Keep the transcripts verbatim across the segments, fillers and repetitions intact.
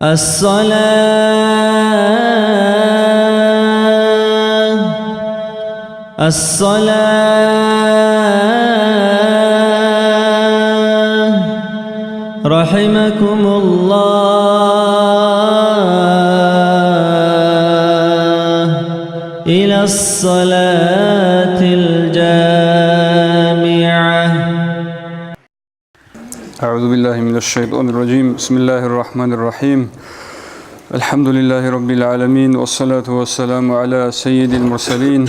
الصلاة، الصلاة، رحمكم الله، إلى الصلاة الجامعة. أعوذ بالله من الشيطان الرجيم. بسم الله الرحمن الرحيم. الحمد لله رب العالمين، والصلاة والسلام على سيد المرسلين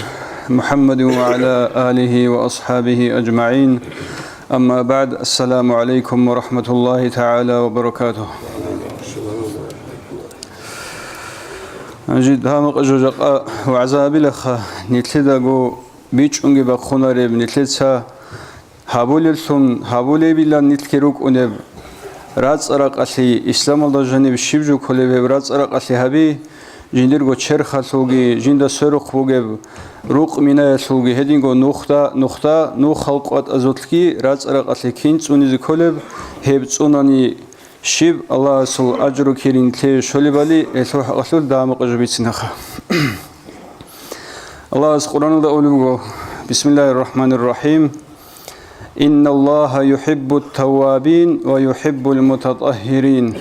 محمد وعلى آله وأصحابه أجمعين. أما بعد، السلام عليكم ورحمة الله تعالى وبركاته. Жид гьамакъ жужахъа вагӀзабилаха, нилъедаго бичӀчӀунги бахъунареб, нилъеца гьабулеллъун гьабулебилан нилъги рукӀунеб, рацӀцӀа-ракъалъи исламалда жаниб щиб жо кколеб гьеб рацӀцӀа-ракъалъи гьаби, жиндирго черхалъулги, жинда сверухъ бугеб рукъ-минаялъулги, гьединго нухда, нухда, нухал къватӀазулъги рацӀцӀа-ракъалъи кин цӀунизе кколеб, гьеб цӀунани щиб Аллагьасул ажру кири нилъее щолебали, гьелъул хӀакъалъулъ дагьа-мукъа жо бицинеха. Аллагьас Къуръаналда абулеб буго: بسم الله الرحمن الرحيم. إن الله يحب التوابين ويحب المتطهرين.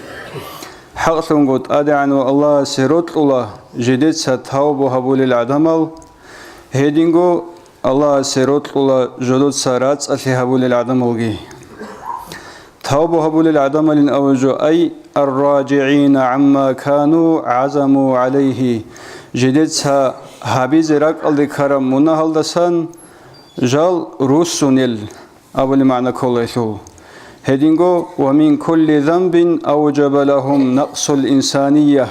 ХӀакълъунго ТӀадегӀанав Аллагьасе рокьула жидеца тавбу гьабулел гӀадамал, гьединго Аллагьасе рокьула жодоца рацӀцӀалъи гьабулел гӀадамалги. Тавбу гьабулел гӀадамалин абулеб жо, ай الراجعين عما كانوا عزموا عليه, жидеца гьабизе ракӀалде ккараб мунагьалдасан жал руссунел абулеб магӀна ккола гьелъул. Гьединго, ومن كل ذنب أوجب لهم نقص الإنسانية.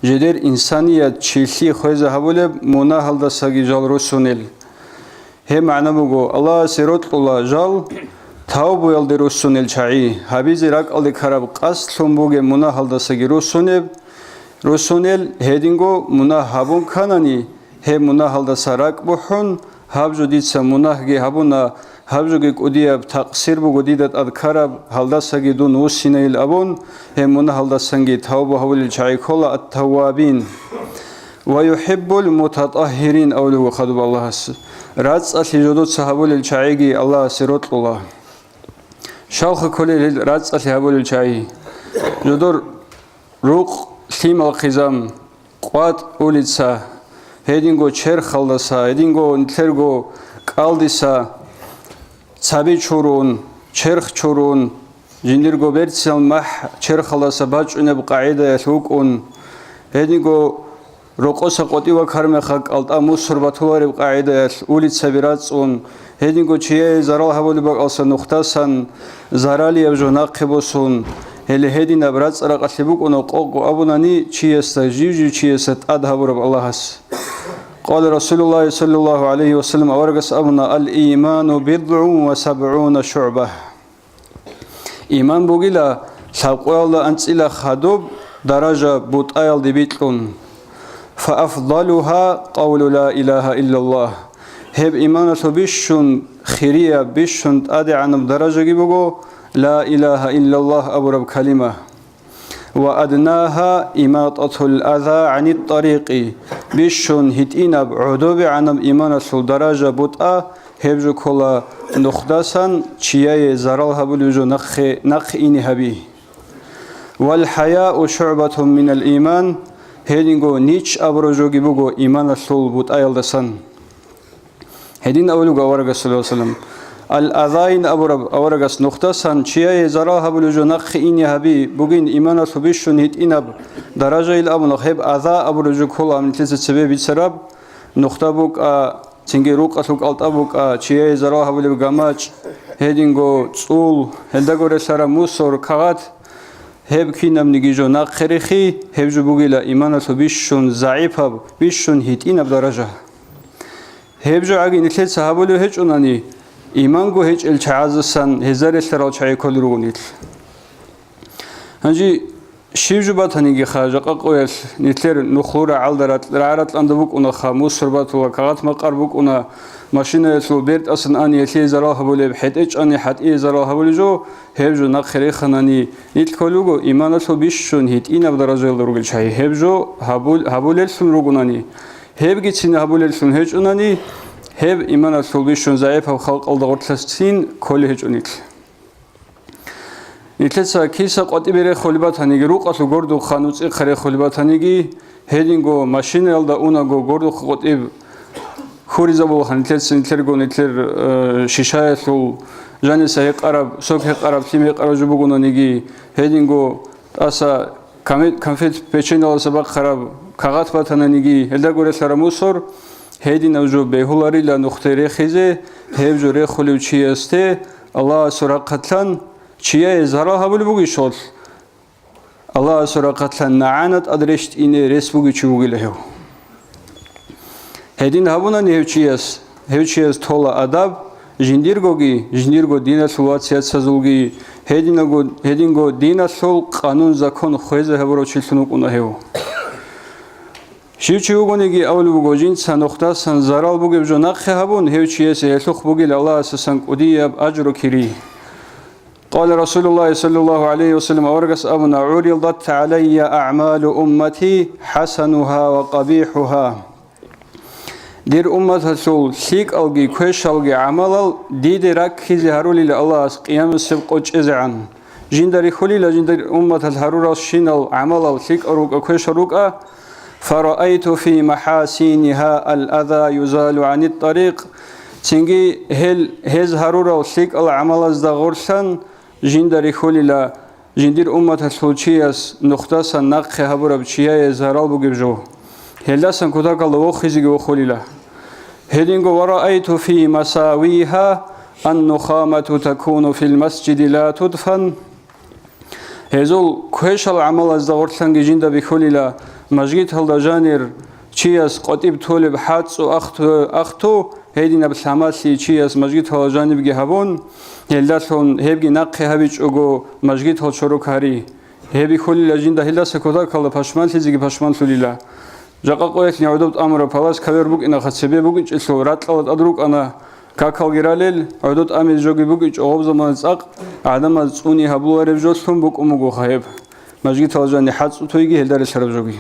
Жидер инсаният чилъи хвезе гьабулеб мунагьалдасаги жал руссунел. Гьеб магӀна буго, Аллагьасе рокьула жал тавбуялде руссунел чагӀи, гьабизе ракӀалде ккараб къасдлъун бугеб мунагьалдасаги руссунеб, руссунел, гьединго мунагь гьабун кканани, гьеб мунагьалдаса ракӀ бухӀун, гьаб жо дица мунагьги гьабуна, гьаб жоги кӀудияб такъсир буго дида тӀад ккараб, гьалдасаги дун вуссинайил абун, гьеб мунагьалдасанги тавба гьабулел чагӀи ккола ат-таввабин. Ва юхӀиббул мутатӀагьгьирин абулеб буго хадуб Аллагьас. РацӀцӀалъи жодоца гьабулел чагӀиги Аллагьасе рокьула. Щалха кколел гьел рацӀцӀалъи гьабулел чагӀи? Жодор рукъ, лъимал хъизан, къватӀ, улица, гьединго черхалдаса, гьединго нилъерго кӀалдиса цаби чурун, черх чурун, жиндирго берцинал махӀ черхалдаса бачӀунеб къагӀидаялъ вукӀун, гьединго рокъоса къватӀив ваккараб мехалъ кӀалтӀа мусор батулареб къагӀидаялъ улицаби рацӀцӀун, гьединго чияе зарал гьабулеб бакӀалса нухдасан заралияб жо нахъе босун, гьеле гьединаб рацӀцӀа-ракъалъи букӀуна къокъго абунани чиясда, жив-жив чиясда тӀад гьабураб Аллагьас. Къала Расулуллагьи саллаллагьу гӀалайгьи ва саллам, аварагас абуна: «Ал-иману бидгӀун ва сабгӀуна шугӀба». Иман бугила лъабкъоялда анцӀила хадуб даража бутӀаялде бикьун. Фа афдалугьа къавлу ла илагьа иллаллагь. Гьеб иманалъул бищун хирияб, бищун тӀадегӀанаб даражаги буго ла илагьа иллаллагь абураб калима. Ва аднагьа иматӀатул аза гӀанит-тӀарикъи, бищун гьитӀинаб, гӀодобегӀанаб иманалъул даража бутӀа, гьеб жо ккола нухдасан чияе зарал гьабулев жо нахъе, нахъ ине гьаби. Вал хӀаяу шугӀбатун минал иман, гьединго нич абураб жоги буго иманалъул бутӀаялдасан. Гьедин абулеб буго аварагас, саллаллагьу гӀалайгьи ва саллам, ал-азаин абураб аварагас нухдасан чияе зарал гьабулев жо нахъе ине гьаби бугин иманалъул бищун гьитӀинаб даражайил абуна, гьеб аза абураб жо ккола гьаб нилъеца цебе бицараб, нухда букӀа, цинги рукъалъул кӀалтӀа букӀа, чияе зарал гьабулеб гамачӀ, гьединго цӀул, гьелдаго релълъараб мусор, кагъат, гьеб кинабниги жо нахъе рехи, гьеб жо бугила иманалъул бищун загӀипаб, бищун гьитӀинаб даража. Гьеб жо гӀаги нилъеца гьабулев гьечӀунани, иманго гьечӀел чагӀаздасан гьезда релълъарал чагӀи кколел руго нилъ. Гьанже Щиб жо батаниги ха, жакъа къоялъ нилъер нух лура гӀалда ратӀ-, рагӀа-ратӀланда букӀуна ха, мусор батула, кагъат-макъар букӀуна, машинаялъул бертӀасан ани гьелъие зарал гьабулеб, хӀетӀе чӀани хӀатӀие зарал гьабулеб жо, гьеб жо нахъе реханани, нилъ кколего иманалъул бищун гьитӀинаб даражаялда ругел чагӀи, гьеб жо гьабул-, гьабулеллъун ругонани, гьебгицин гьабулеллъун гьечӀонани, гьеб иманалъул бищун загӀипаб халкъалда гъорлъасцин кколей гьечӀо нилъ. Нилъеца киса къватӀибе рехулеб батаниги, рукъалъул гордухъа нуцӀихъа рехулеб батаниги, гьединго машинаялда унаго гордухъа къватӀиб хуризабулаха нилъеца, нилъерго, нилъер, э, шишаялъул жаниса гьекъараб, сок гьекъараб, лъим гьекъараб жо бугонаниги, гьединго тӀаса каме-, конфет-печеньаласа бахъараб кагъат батананиги, гьелда гурелъараб мусор, гьединаб жо бегьуларила нухде рехизе, гьеб жо рехулев чиясде Аллагьасул рахъалъан чияе зарал гьабулеб бугищ гьелъ? Аллагьасул рахъалъан нагӀана тӀад рещтӀине рес бугев чи вугила гьев. Гьедин гьабунани гьев чияс, гьев чияс тола адаб, жиндиргоги, жиндирго диналъул вацияцазулги, гьединаго, гьединго диналъул къанун-закон хвезе гьабурав чилъун вукӀуна гьев. Щив чи вугониги абулеб буго, жинца нухдасан зарал бугеб жо нахъе гьабун, гьев чиясе гьелъухъ бугила Аллагьасасан кӀудияб ажру кири. Къала Расулуллагьи саллаллагьу гӀалайгьи ва саллам, аварагас абуна: «ГӀуридат гӀалайя агӀмалу уммати хӀасанугьа ва къабихӀугьа». Дир умматалъул лъикӀалги квешалги гӀамалал диде раккизе гьарулила Аллагьас къиямасеб къо чӀезегӀан. Жинда рихьулила жиндир умматалъ гьаруралщинал гӀамалал лъикӀал рукӀа, квешал рукӀа, «Фараайту фи махӀасинигьа ал-аза юзалу гӀанит-тарикъ». Цинги гьел, гьез гьарурал лъикӀал гӀамалазда гъорлъан жинда рихьулила, жиндир умматалъул чияс нухдасан нахъе гьабураб чияе зарал бугеб жо. Гьелдасан кутакалда вохизеги вохулила. Гьединго: «Ва раайту фи масавигьа ан-нухамату такуну фил масжиди ла тудфан». Гьезул квешал гӀамалазда гъорлъанги жинда бихьулила, мажгиталда жанир чияс къватӀиб толеб хӀацӀцӀу ахту, ахту, гьединаб лъамалъи чияс мажгиталда жанибги гьабун, гьелдалъун гьебги нахъе гьабичӀого мажгитал чорок гьари. Гьеб бихьулила жинда гьелдаса кутакалда пашманлъизеги пашманлъулила. Жакъа къоялъни гӀодоб тӀамураб палас кавер букӀинаха, цебе букӀинчӀелъул ракьалда тӀад рукӀана, какалги ралел, гӀодоб тӀамизе жоги букӀинчӀо гъоб замана цӀакъ, гӀадамаз цӀуни гьабулареб жолъун букӀун бугоха гьеб. Мажгитал жани хӀацӀцӀу тойги гьелда релълъараб жоги.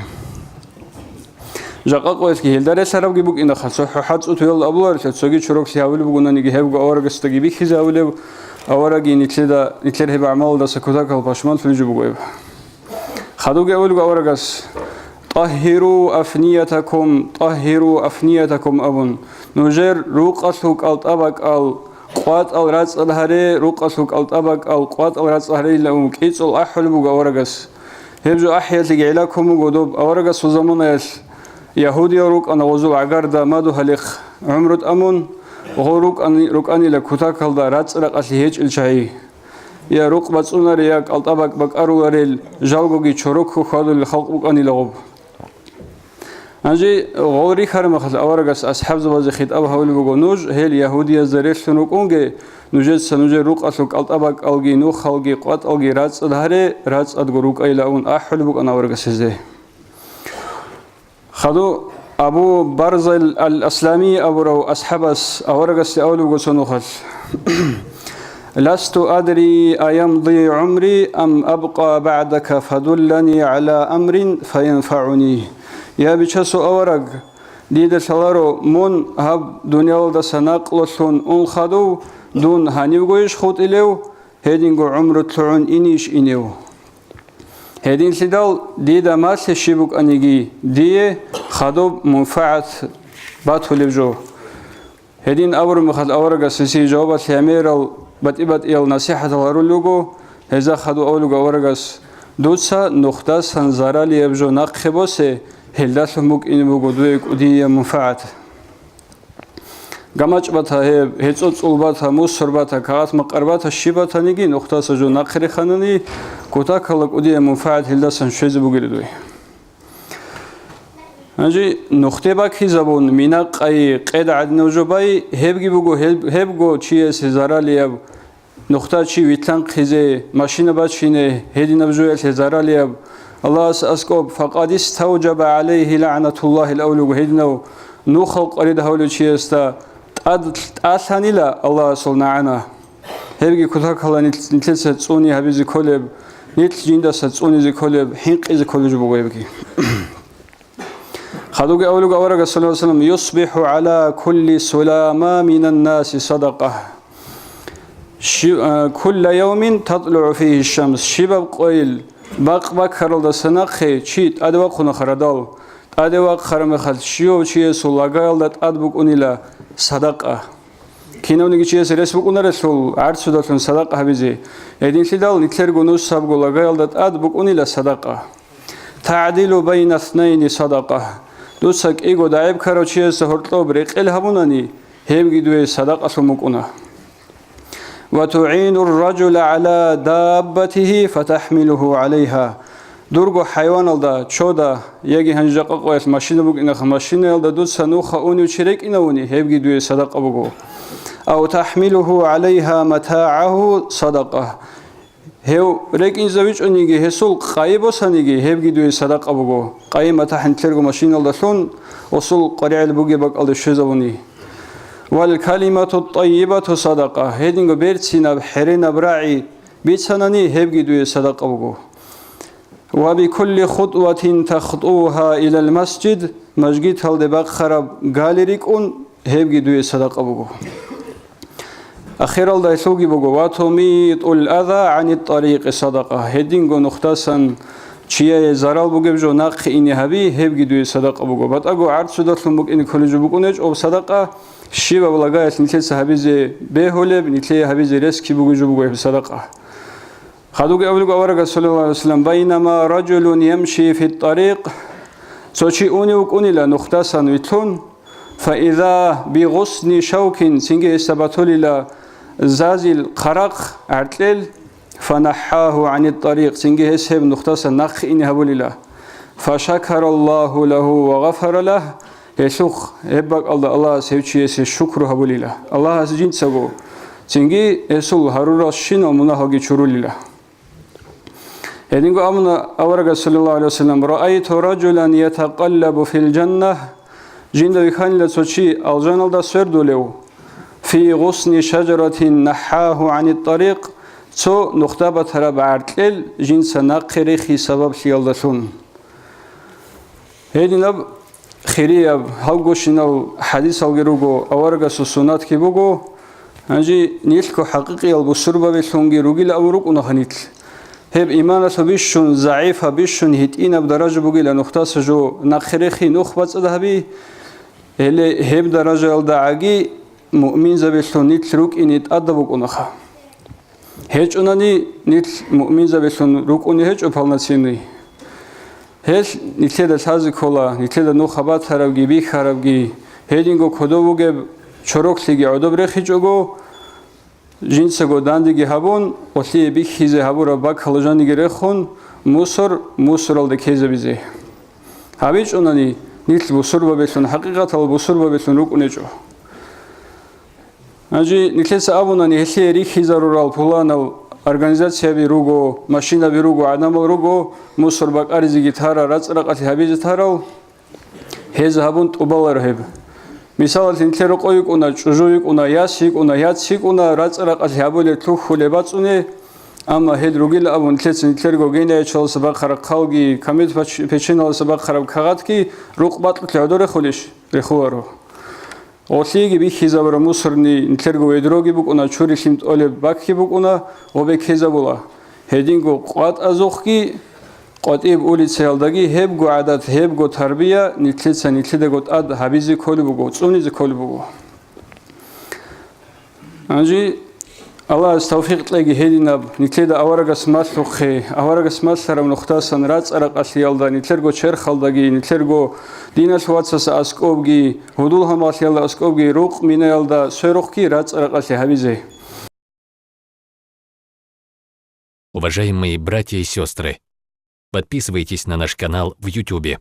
Жакъа къоялъги гьелда релълъарабги букӀинаха, цохӀо хӀацӀцӀу тоялда абуларелъа, цоги чороклъи гьавулеб бугонаниги гьебго аварагасдаги бихьизе гьавулеб, авараги нилъеда, нилъер гьеб гӀамалалдаса кутакал пашманлъулеб жо буго гьеб. Хадубги абулеб аварагас: «ТӀагьиру афниятакум, тӀагьиру афниятакум», – абун, нужер рукъалъул кӀалтӀа-бакӀал къватӀал рацӀцӀад гьаре, рукъалъул кӀалтӀа-бакӀал къватӀал рацӀцӀад гьарейилан кӀицӀул ахӀулеб буго аварагас. Гьеб жо ахӀиялъеги гӀилаккун буго доб. Аварагасул заманаялъ ягьудиял рукӀана гъозул гӀагарда мадугьалихъ гӀумру тӀамун, гъол рукӀани-, рукӀанила кутакалда рацӀцӀа-ракъалъи гьечӀел чагӀи. Я рукъ бацӀцӀунаре, я кӀалтӀа-бакӀ бакӀаруларел, жалгоги чорокго хьвадулел халкъ букӀанила гъоб. Гьанже гъол рихьараб мехалъ аварагас асхӀабзабазе хитӀаб гьавулеб буго: «Нуж гьел ягьудиязда релълъун рукӀунге, нужеца нужер рукъалъул кӀалтӀа-бакӀалги, нухалги, къватӀалги рацӀцӀад гьаре, рацӀцӀадго рукӀайилан», – абун ахӀулеб букӀана аварагас гьезде. Хадуб Абу Барза ал-Аслами абурав асхӀабас аварагасде абулеб буго цо нухалъ: «Ласту адри аямди гӀумри ам абкъа багӀдака, фадуллани гӀала амрин фаянфагӀуни». Я Бичасул авараг, дида лъаларо мун гьаб дуниялалдаса накълулъун ун хадув, дун гьанивгойищ хутӀилев, гьединго гӀумру лъугӀун инейищ инев? Гьединлъидал дида малъи щиб букӀаниги, дие хадуб мунфагӀат батулеб жо. Гьедин абураб мехалъ аварагас гьесие жавабалъе гӀемерал батӀи-батӀиял насихӀатал гьарулел руго, гьезда хадуб абулеб буго аварагас: «Дуца нухдасан заралияб жо нахъе босе, гьелдалъун букӀине буго дуе кӀудияб мунфагӀат». ГамачӀ бата гьеб, гьецӀо цӀул бата, мусор бата, кагъат-макъар бата, щиб батаниги, нухдаса жо нахъе реханани, кутакалда кӀудияб мунфагӀат гьелдасан щвезе бугила дуе. Гьанже нухде бакизабун, минакъайи къеда гӀадинав жо бай, гьебги буго гьеб-, гьебго чиясе заралияб нухда чи вилълъанхъизе, машина бачине, гьединаб жоялъе заралияб, Аллагьас аскӀоб, факъад иставжаба гӀалайгьи лагӀнатуллагьил авлугу, гьединав нухал къварид гьавулев чиясда тӀад-, тӀалъанила Аллагьасул нагӀана. Гьебги кутакалда нил-, нилъеца цӀуни гьабизе кколеб, нилъ жиндаса цӀунизе кколеб, хӀинкъизе кколеб жо буго гьебги. Хадуги авлуго аварагас, саллаллагьу гӀалайгьи ва саллам, «Юсбиху гӀала кулли сулама минан наси садакъа». Щи-, а, «Кулла явмин татлугӀу фигьи шамс». Щибаб къойил бакъ баккаралдаса нахъе чи тӀаде вахъунаха радал. ТӀаде вахъараб мехалъ щивав чиясул лагаялда тӀад букӀунила садакъа. Кинавниги чиясе рес букӀунарелъул гӀарцудалъун садакъа гьабизе. Гьединлъидал нилъерго нусабго лагаялда тӀад букӀунила садакъа. «ТагӀдилу байна снайни садакъа». Дуца кӀиго дагӀеб ккарав чиясда гьоркьоб рекъел гьабунани, гьебги дуе садакъалъун букӀуна. «Ва тугӀину р-ражула гӀала даббатигьи фатахӀмилугьу гӀалайгьа». Дурго хӀайваналда, чода, яги гьанже жакъа къоялъ машина букӀинаха, машинаялда дуца нуха унев чи рекӀинавуни, гьебги дуе садакъа буго. «Ав тахӀмилугьу гӀалайгьа матагӀагьу садакъа». Гьев рекӀинзавичӀониги, гьесул къайи босаниги, гьебги дуе садакъа буго. Къайи матахӀ нилъерго машиналдалъун, гьесул къваригӀел бугеб бакӀалде щвезавуни. «Вал калимату тӀайибату садакъа». Гьединго берцинаб, хӀеренаб рагӀи бицанани, гьебги дуе садакъа буго. «Ва бикулли хутӀватин тахтӀугьа илал масжид», мажгиталде бахъараб гали рикӀкӀун, гьебги дуе садакъа буго. Ахиралда гьелъулги буго: «Ва тумитӀул аза гӀанит тӀарикъи садакъа». Гьединго нухдасан чияе зарал бугеб жо нахъе ине гьаби, гьебги дуе садакъа буго. БатӀаго гӀарцудалъун букӀине кколеб жо букӀунечӀо садакъа, щибаб лагаялъ нилъеца гьабизе бегьулеб, нилъее гьабизе ресги бугеб жо буго гьеб садакъа. Хадуги абулеб аварагас, саллаллагьу гӀалайгьи ва саллам: «Байнама ражулун ямши фит-тарикъ», цо чи унев вукӀунила нухдасан вилълъун, «фаиза бигъусни шавкин», цинги гьесда батулила зазил хъарахъ, гӀаркьел, «фанаххагьу гӀанит-тарикъ», цинги гьес гьеб нухдасан нахъе ине гьабулила. «Фашакараллагьу лагьу ва гъафара лагь», гьелъухъ гьеб бакӀалда Аллагьас гьев чиясе шукру гьабулила. Аллагьас жинцаго, цинги гьесул гьарурал щинал мунагьалги чурулила. Гьединго абуна аварагас, саллаллагьу гӀалайгьи ва саллам: «Раайту ражулан ятакъаллабу фил жанна», жинда вихьанила цо чи алжаналда свердулев, «фи гъусни шажаратин наххагьу гӀанит-тарикъ», цо нухда батараб гӀаркьел жинца нахъе рехи сабаблъиялдалъун. Гьединаб хирияб, гьалгощинал хӀадисалги руго, аварагасул суннатги буго. Гьанже нилъго хӀакъикъиял бусурбабилъунги ругила абу рукӀунаха нилъ. Гьеб иманалъул бищун загӀипаб, бищун гьитӀинаб даража бугила нухдаса жо нахъе рехи нух бацӀцӀад гьаби, гьеле гьеб даражаялда гӀаги муъминзабилъун нилъ рукӀине тӀадаб букӀунаха. ГьечӀунани нилъ муъминзабилъун рукӀуни гьечӀо полноценный. Гьелъ нилъеда лъазе ккола, нилъеда нух батарабги, бихьарабги, гьединго кодов вугеб чороклъиги гӀодоб рехичӀого, жинцаго дандеги гьабун, гьелъие бихьизе гьабураб бакал жаниги рехун, мусор мусоралде ккезабизе. ГьабичӀунани нилъ бусурбабилъун, хӀакъикъаталда бусурбабилъун рукӀунечӀо. Гьанже нилъеца абунани, гьелъие рихьизарурал пуланал организацияби руго, машинаби руго, гӀадамал руго, мусор бакӀаризеги тарал, рацӀцӀа-ракъалъи гьабизе тарал, гьез гьабун тӀубаларо гьеб. Мисалалъе, нилъер рокъов йикӀуна, чӀужу йикӀуна, яс йикӀуна, яц йикӀуна, рацӀцӀа-ракъалъи гьабулеб, лъухьулеб бацӀцӀуне, амма гьел ругила абун, нилъеца нилъерго гениячалдаса бахъараб хъалги, комет печ-, печеналдаса бахъараб кагъатги рукъ бакьулъи гӀодор рехулищ? Рехуларо. Гьелъиеги бихьизабураб мусорни нилъерго ведроги букӀуна, чури лъим тӀолеб бакги букӀуна, гьеб ккезабула. Гьединго къватӀазухъги, къватӀиб улицаялдаги гьебго гӀадат, гьебго тарбия нилъеца нилъедаго тӀад гьабизе кколеб буго, цӀунизе кколеб буго. Гьанже Аллагьас тавфикъ кьеги гьединаб, нилъеда аварагас малъухъе, аварагас малъараб нухдасан рацӀцӀа-ракъалъиялда, нилъерго черхалдаги, нилъерго диналъ вацасда аскӀобги, гьудул-гьалмагълъиялда аскӀобги, рукъ-минаялда сверухъги рацӀцӀа-ракъалъи гьабизе. Уважаемые братья и сестры, подписывайтесь на наш канал в Ютубе.